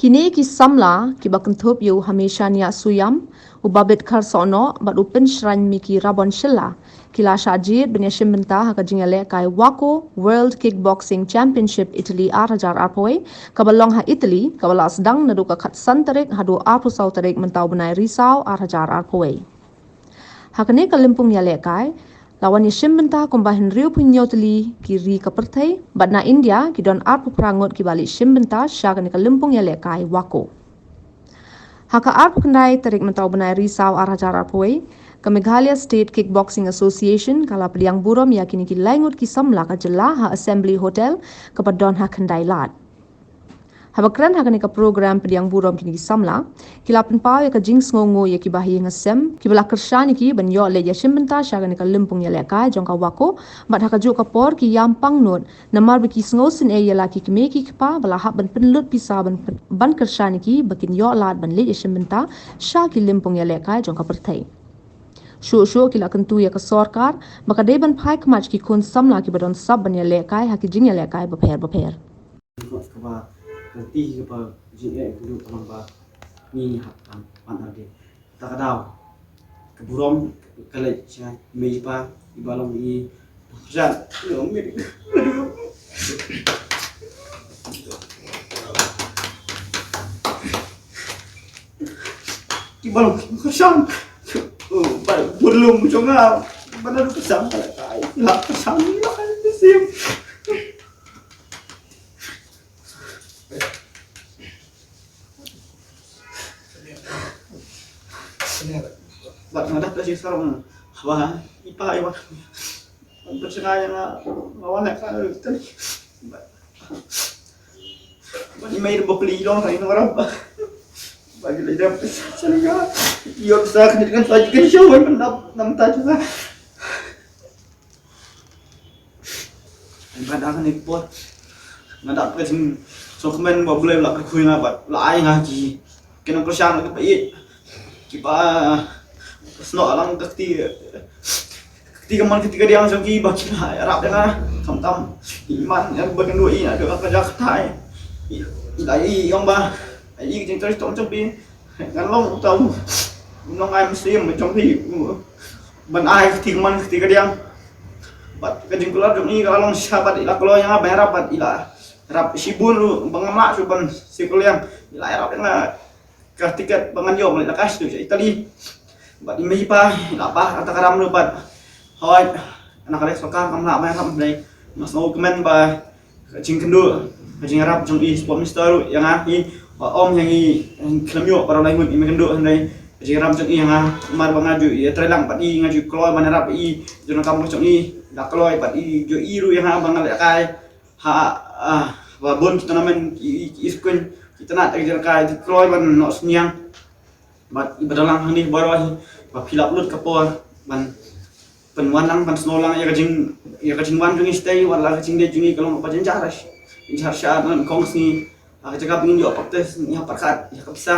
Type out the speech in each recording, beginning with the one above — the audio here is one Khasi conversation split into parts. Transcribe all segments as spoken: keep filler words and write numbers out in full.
Kine ki samla kiba kynthup ïa u Hamesha Niah Suyam, u Babit Kharsohnoh bad u Pynshrain Miki Rabon Shylla, ki la shah jied ban ïashim bynta ha ka jingïalehkai WAKO World Kickboxing Championship Italy ar hajar arphew wei, kaba long ha Italy, kaba la sdang naduh ka khatsan tarik haduh arphew saw tarik mynta u bnai Risaw ar hajar arphew wei. Ha kane ka lympung ïalehkai la wan ïashim bynta kumba hynriewphew hynñiew tylli ki ri ka pyrthei, bad na India ki don arphew phra ngut kiba leit shim bynta sha kane ka lympung ïalehkai WAKO. Ha ka arphew khyndai tarik mynta u bnai Risaw ar hajar arphew wei, ka Meghalaya State Kickboxing Association ka la pdiang burom ïa kine ki lai ngut ki samla ka jylla ha Assembly Hotel, kaba don ha Khyndai Lad. Haba kren ha kane ka program pdiang burom kine ki samla, ki la pynpaw ïa ka jingsngewnguh ïa kiba ha ïing ha sem kiba la kyrshan ïa ki ban ïoh leit ïashim bynta sha kane ka lympung ïalehkai jong ka WAKO, bad ha kajuh ka por ki ïam pangnud namar ba ki sngewsynei ïa la ki kmie ki kpa ba la hap ban pynlut pisa ban, ban kyrshan ïa ki ba kin ïoh lad ban leit ïashim bynta sha ki lympung ïalehkai jong ka pyrthei. Shuh shuh ki la kyntu ïa ka sorkar ba ka dei ban phai khmat sha ki khun samla kiba don sap ban ïalehkai ha ki jingïalehkai bapher bapher. Kaba ka ti kaba jingeh ka duk ka long ba ngi hap tam pan ade. Ta ka daw ka burom ka leit sha mei pa iba long i jan. Iba long ka jan. Ba burlum jong nga ba na ka jan ka la kai la ka jan la kai sim. Bad nga dah ka jing sarong ba i pa i wa. Bad nga ïa nga nga wan ka tadi. Bad i mei ba pli long ka i nang rap. Bad i le dap sa nga. Ïoh sa ka ni kan sa kan show man dap nam ta juga. Bad ha kane ka por nga dap ka jingsngewkmen ba U Blei u la kyrkhu ïa nga bad u la ai nga ki, ki nongkyrshan kiba ïeit, kiba snoh lang ka kti, ka kti kamon ka kti kadiang jong ki ba ki la ïarap ïa nga khamtam. I man ïa ba kynduh i naduh ka jaka thai. I la i ong ba i ka jingtrei shitom jong phi. Ngan long uta u nongai mynsiem jong phi ban ai ka kti kamon ka kti kadiang. Bad ka jingkular jong i ka la long shisha bad i la kloi ïa nga ban ïarap bad i la ïarap shibun ruh ba ngam lah shuh ban siew kylliang. I la ïarap ïa nga ka tiket ba ngan ïoh ban leit na ka sha Italy. Bad i mei i pa i la bah kata ka ram ruh bad hooid na ka rek sorkar kam lah ban ïarap hynrei nga sngewkmen ba ka jingkynduh, ka jingïarap jong i sport minister ruh ïa nga hi, ba ym ïa ngi khlem ïoh para lai ngut i mei kynduh hynrei ka jingïarap jong i ïa nga namar ba nga ju ïatrei lang bad i, nga ju kloi ban ïarap i jong ka kam ka jong i, da kloi bad i ju i ruh ïa nga ba nga lehkai ha, ah, ba bun ki tournament ki, ki, ki skun ki tnat ka jingkai ki kloi ban noh synñiang. Bad i ba dang lang hangne baroh hi ba phi lap lut ka por ban pynwan lang ban snoh lang ïa ka jing, ïa ka jingwan jong ngi stay wat la ka jingdei jong ngi ka long ba jynjar, jynjar sha nan kong sngi. Ha ka jaka ba ngin ïoh practice ngi hap pyrkhat ïa ka pisa.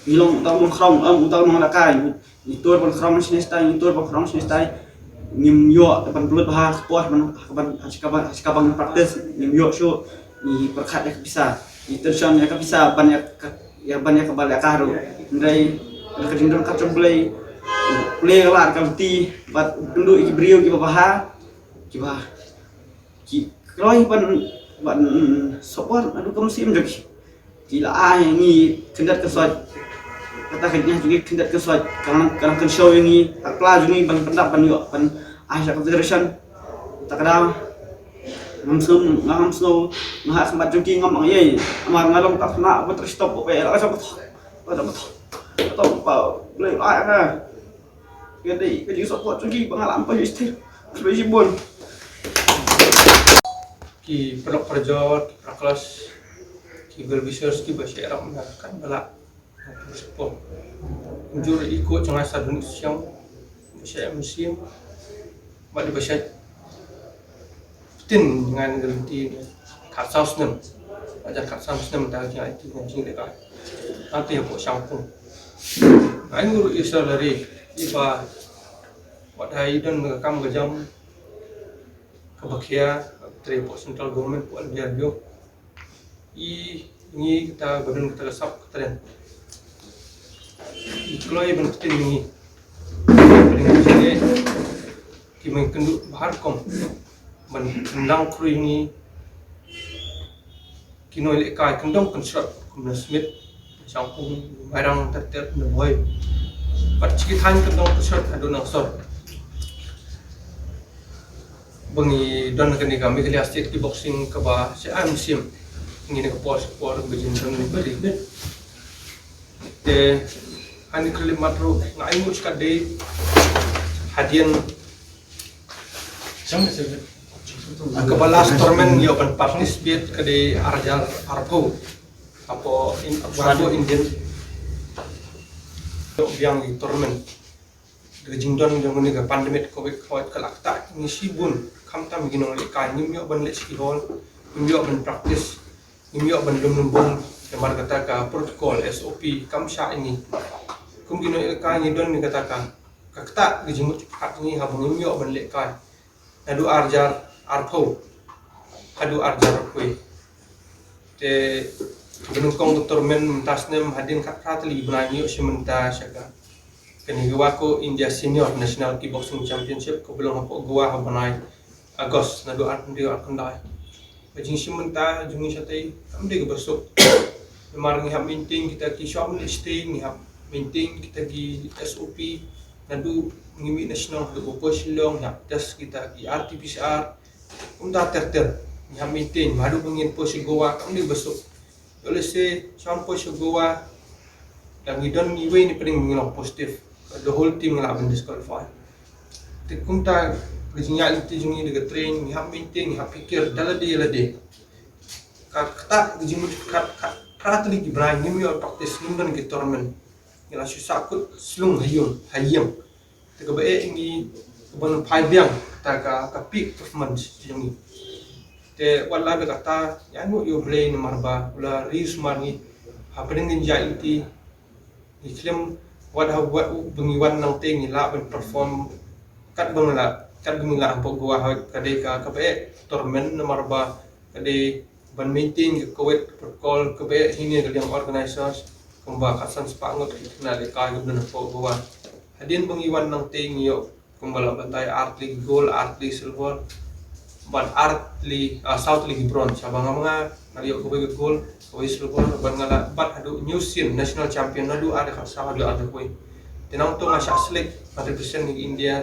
Ngi long uta u nongkhrong, em, uta u nonglehkai. Ngi tur ban khrong shane shatai, ngi tur ban khrong shane shatai. Ngim ïoh ban pynlut bha ka por ban, ban ha jaka ba, ha jaka ba ngi practice ngim ïoh shuh. Ngi pyrkhat ïa ka pisa, ngi tension ïa ka pisa ban ïa ka, ïa ban ïa kaba lehkai ruh. Hynrei da ka jingdon ka jong U Blei, U Blei ka la ka lynti bad u kynduh ïa ki briew kiba bha, kiba ki kloi ban, ban support naduh ka mynsiem jong ki. Ki la ai ngi khyndiat khynsoit. Kata ka jingeh jong ngi khyndiat khynsoit ka nang, ka nang kynshew ïa ngi, ka pla jong ngi ban pyndap ban ïoh ban ai sha consideration. Ta ka daw ngam sngew, ngam sngew nga ha khmat jong ki ngam ong ei. Namar nga long ka khana ba trei shitom ba phi la ka jong ka thok, ka jong ka thok, ka thok ba Blei ai nga. Ka dei ka jingsupport jong ki ba nga lam pa yu stir. Khublei shibun. Ki paralok parajor, ki paraklas, ki well wishers kiba shah ïarap na kan ba lah. Kumjuh i coach jong nga Sir Donic Syiang ba shah ïa mynsiem bad ba shah pyntin ngan guarantee khatsaw snem. Ba jan khatsaw snem da jingïaid jingïaid jingïaid ka. Nangta hapoh shangpung ngan ngin ruh ïa salary iba wat hai don ka kam ka jam kaba khia, trei hapoh central government hapoh India ruh. I Ngi kata ba don kata ka sap ka tren. I kloi ban ktien ngi. Ba dei ngi jingeh ki meng kynduh ba har kum ban kyndang khrui ngi ki nonglehkai kyndong kynshrot kum na Smit, Shangpung, Mairang, Terter, na Bhoi. Bad chi ki thaiñ kyndong kynshrot haduh Nangsor. Ba ngi don kane ka Meghalaya State Kickboxing kaba sha ai mynsiem ngi na ka por sha por ba jin don ni bari bit. Te ani khlem mat ruh nga ai ngut ka dei hadien kaba last tournament ïoh ban participate ka dei ar hajar arphew. Hapoh in, hapoh Indian. Ïoh biang i tournament. Da ka jingdon jong kane ka pandemic covid, covid ka la ktah ngi shibun, khamtam ki nonglehkai, ngim ïoh ban leh sha ki hall, ngim ïoh ban practice, ngim ïoh ban lum lum bum, namar kata ka protocol, S O P kam shah ïa ngi. Kum ki nonglehkai ngi don ngi kata ka, ka ktah ka jingmut jingpyrkhat ngi haba ngim ïoh ban lehkai. Naduh ar hajar arphew haduh ar hajar arphew. Te ba nyngkong ka tournament mynta snem hadien khatphra tylli ki bnai ngi ïoh shim bynta sha ka, kane ka WAKO India Senior National Kickboxing Championship kaba long hapoh Goa ha u bnai August naduh arphew hynriew arphew khyndai. Ka jingshim bynta jong ngi shatei kam dei kaba suk. Namar ngi hap maintain kita ki, shuwa ban leit shatei ngi hap maintain kita ki S O P. Naduh ngi mih na shnong haduh ba poi Shillong ngi hap test kita ki R T P C R. Kumta ter ter ngi hap maintain, haduh ba ngin poi sha Goa kam dei kaba suk. Ïoh lehse shuwa ban poi sha Goa, da ngi don iwei ne pdeng ba ngi long positive, the whole team ngi lah ban disqualify. Te kumta ka jingïaid lynti jong ngi da ka train, ngi hap maintain, ngi hap pyrkhat da lade lade. Ka ktah ka jingmut jingpyrkhat, khatphra tylli ki bnai ngim ïoh practice, ngim don ki tournament. Ngi la shu sahkut slung ha ïing ha ïing. Te kaba eh ngi, kaba nang phai biang kata ka, ka peak performance jong ngi. Te wat la da kata, ïa ngi ïa U Blei namar ba u la riewsumar ngi. Hapdeng ka jingïaid lynti ngi khlem, wat ha, wat ba ngi wan nangtei ngi lah ban perform katba ngi lah, katba ngi lah hapoh Goa, ha ka dei ka, kaba eh tournament namar ba ka dei ban maintain ka covid protocol, kaba eh hangne ka liang organizers kumba khatsan spah ngut ki khynnah lehkai kiba don hapoh Goa. Hadien ba ngi wan nangtei ngi ïoh kumba la batai ar tylli ki gold, ar tylli ki silver, bad ar tylli, ah, saw tylli ki bronze. Haba nga ma nga nga ïoh kawei ka gold, kawei silver, bad nga la bat haduh hynñiew sien national champion naduh ar hajar khatsaw haduh ar hajar khatwei. Te nangta nga shah select ban represent ïa ka India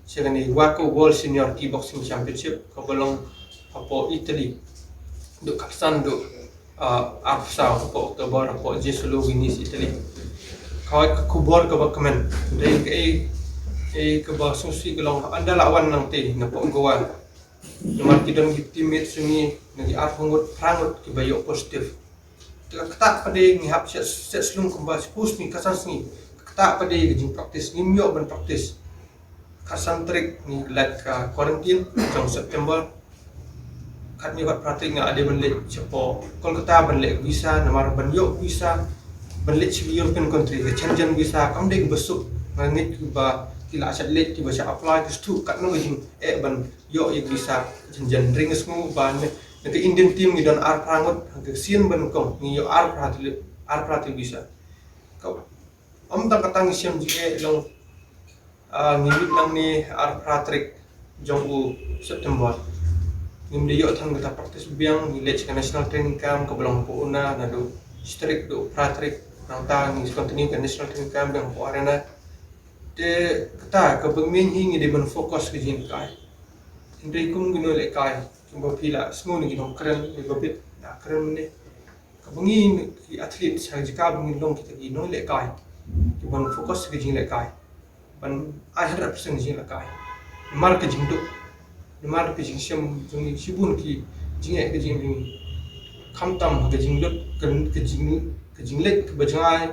sha kane ka WAKO World Senior Kickboxing Championship kaba long hapoh Italy. Haduh khatsan haduh, ah, arphew saw hapoh October hapoh Jesolo, Venice, Italy. Kawei ka khubor kaba kmen. Dei kaei, eh, kaba sngewsih ka long haba nga la wan nangtei napoh Goa. Namar ki don ki teammates jong ngi na ki arphew ngut, phra ngut kiba ïoh positive. Te ka ktah pat de ngi hap shet, shet slung kumba siphew sngi, khatsan sngi. Ka ktah pat de ka jingpractice, ngim ïoh ban practice. Khatsan tarik ngi leit ka quarantine jong September. Khathynñiew khatphra tarik nga la dei ban leit shapoh Kolkata ban leh visa, namar ban ïoh visa ban leit sha European country, ka Schengen visa kam dei kaba suk. Nga ngeit ba ki la shah leit, kiba shah apply, ki shu katno ka jingeh ban ïoh ïa ka visa ka Schengen. Hynrei nga sngew ba na, na ka Indian team ngi don arphew phra ngut, ha ka sien ba nyngkong ngi ïoh arphew phra tylli, arphew phra tylli visa. Ka, ym tang kata, ngi shem jingeh long, ah, ngi mih nangne arphew phra tarik jong u September. Ngim da ïoh than kata practice biang, ngi leit sha ka national training camp kaba long hapoh Una, naduh shi tarik haduh phra tarik. Nangta ngi continue ka national training camp biang hapoh Haryana. Te kata kaba main hi ngi dei ban focus ka jingïalehkai. Hynrei kum ki nonglehkai, kumba phi la sngew na ki nongkren, ngi ba bit la kren mynne. Kaba ngi ki athlete, ha ka jaka ba ngi long kita ki nonglehkai, ki ban focus ka jingïalehkai, ban ai hundred percent ka jingïalehkai. Namar ka jingduk, namar ka jingshem jong ngi, shibun ki jingeh ka jingeh jong ngi. Khamtam ha ka jinglut, ka, ka jing, ka jingleit kaba jngai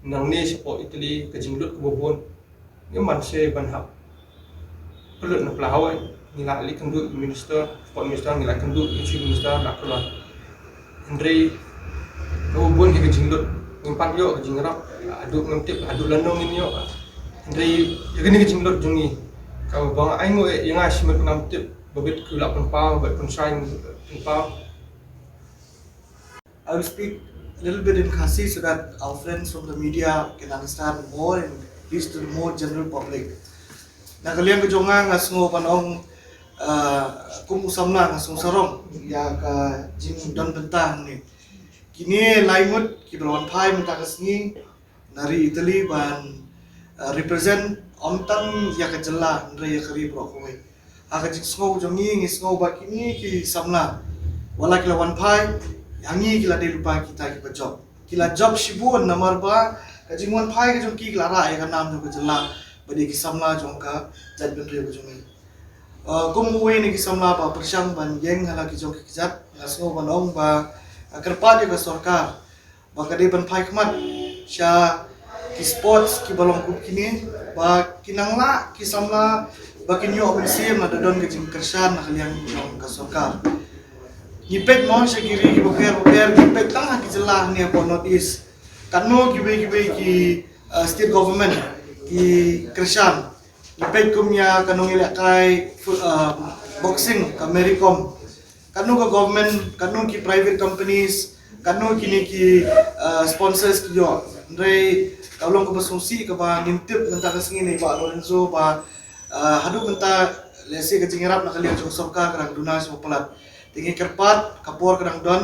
nangne shapoh Italy, ka jinglut kaba bun. Ngim banse ban hap pynlut na pla hawai. Ngi la leit kynduh ïa u minister, sport minister, ngi la kynduh ïa u chief minister, la kynduh. Hynrei kaba bun hi ka jinglut, ngim pat ïoh ka jingïarap. Haduh ngam tip haduh lano ngin ïoh. Hynrei ïa kane ka jinglut jong ngi, kaba nga ainguh ïa nga shimet, ngam tip ba bit ki la pynpaw, ba pynshai pynpaw. I will speak a little bit in Khasi so that our friends from the media can understand more and reach to the more general public. Na ka liang ka jong nga, nga sngew ban ong, uh, kum u samla nga sngew sarong ïa ka jingdon bynta hangne. Kine lai ngut kiba la wan phai mynta ka sngi na ri Italy ban, uh, represent ym tang ïa ka jylla hynrei ïa ka ri baroh kawei. Ha ka jingsngew jong ngi, ngi sngew ba kine ki samla, wat la ki la wan phai, ïa ngi ki la dei lypa kita kiba jop. Ki la jop shibun namar ba ka jingwan phai ka jong ki, ki la rah ïa ka nam jong ka jylla bad ïa ki samla jong ka jaitbynriew ka jong ngi. Uh, kum uwei na ki samla ba pyrshang ban ïeng ha la ki jong ki kjat, nga sngew ban ong ba, uh, kyrpad ïa ka sorkar ba ka dei ban phai khmat sha ki sports kiba long kum kine, ba ki nang lah ki samla ba kin ïoh mynsiem lada don ka jingkyrshan na ka liang jong ka sorkar. Ngi peit mo sha ki ri kiba pher bapher, ngi peit tang ha ki jylla hangne hapoh North East, katno kiwei kiwei ki, uh, state government ki kyrshan. Ngi peit kum ïa ka nongïalehkai fu-, uh, boxing ka Mary Kom. Katno ka government, katno ki private companies, katno kine ki, uh, sponsors ki ïoh. Hynrei ka long kaba sngewsih kaba ngim tip mynta ka sngi na i Bah Lorenzo ba, uh, haduh mynta lehse ka jingïarap na ka liang jong ka sorkar ka dang duna sha ba palat. Te ngi kyrpad ka por ka dang don,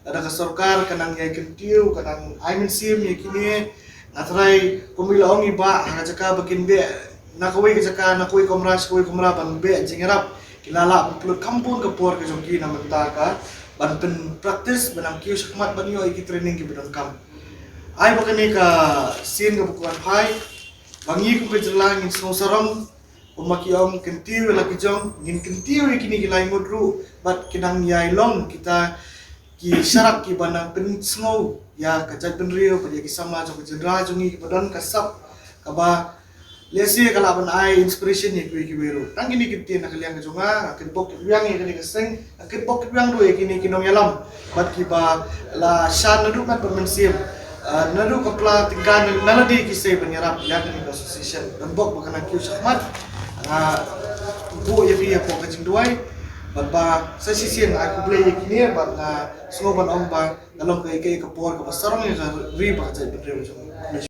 lada ka sorkar ka nang ïai kyntiew, ka nang ai mynsiem ïa kine. Nga tharai kum i la ong i Bah, ha ka jaka ba kin beh na kawei ka jaka, na kawei kamra sha kawei kamra ban beh jingïarap, ki la lah ban pynlut kham bun ka por ka jong ki na mynta ka ban pyn practice, ban nang kiew shakhmat ban ïoh ïa ki training kiba donkam. Ai ba kane ka sien kaba kwah ban phai, ba ngi kum ka jylla ngin sngew sarong, kumba ki ong, kyntiew ïa la ki jong, ngin kyntiew ïa kine ki lai ngut ruh bad ki nang ïai long kita ki sharak kiba nang pynsngew ïa ka jaitbynriew bad ïa ki samla jong ka jylla jong ngi kiba don ka sap kaba lehse ka lah ban ai inspiration ïa kiwei kiwei ruh. Tang kine ki ktien na ka liang ka jong nga, nga kyrpad ïa kane ka seng, nga kyrpad ïa ruh ïa kine ki nongïalam bad kiba la shan naduh met bad mynsiem, uh, naduh ka pla tyngka na, na lade ki sei ban ïarap ïa kane ka association. Donbok ba ka nang kiew shakhmat. Nga buh ïa phi hapoh ka jingduwai bad ba sa shisien nga ai khublei ïa kine bad nga sngew ban ong ba ka long kaei kaei ka por kaba sarong ïa ka ri bad ka jaitbynriew jong ngi.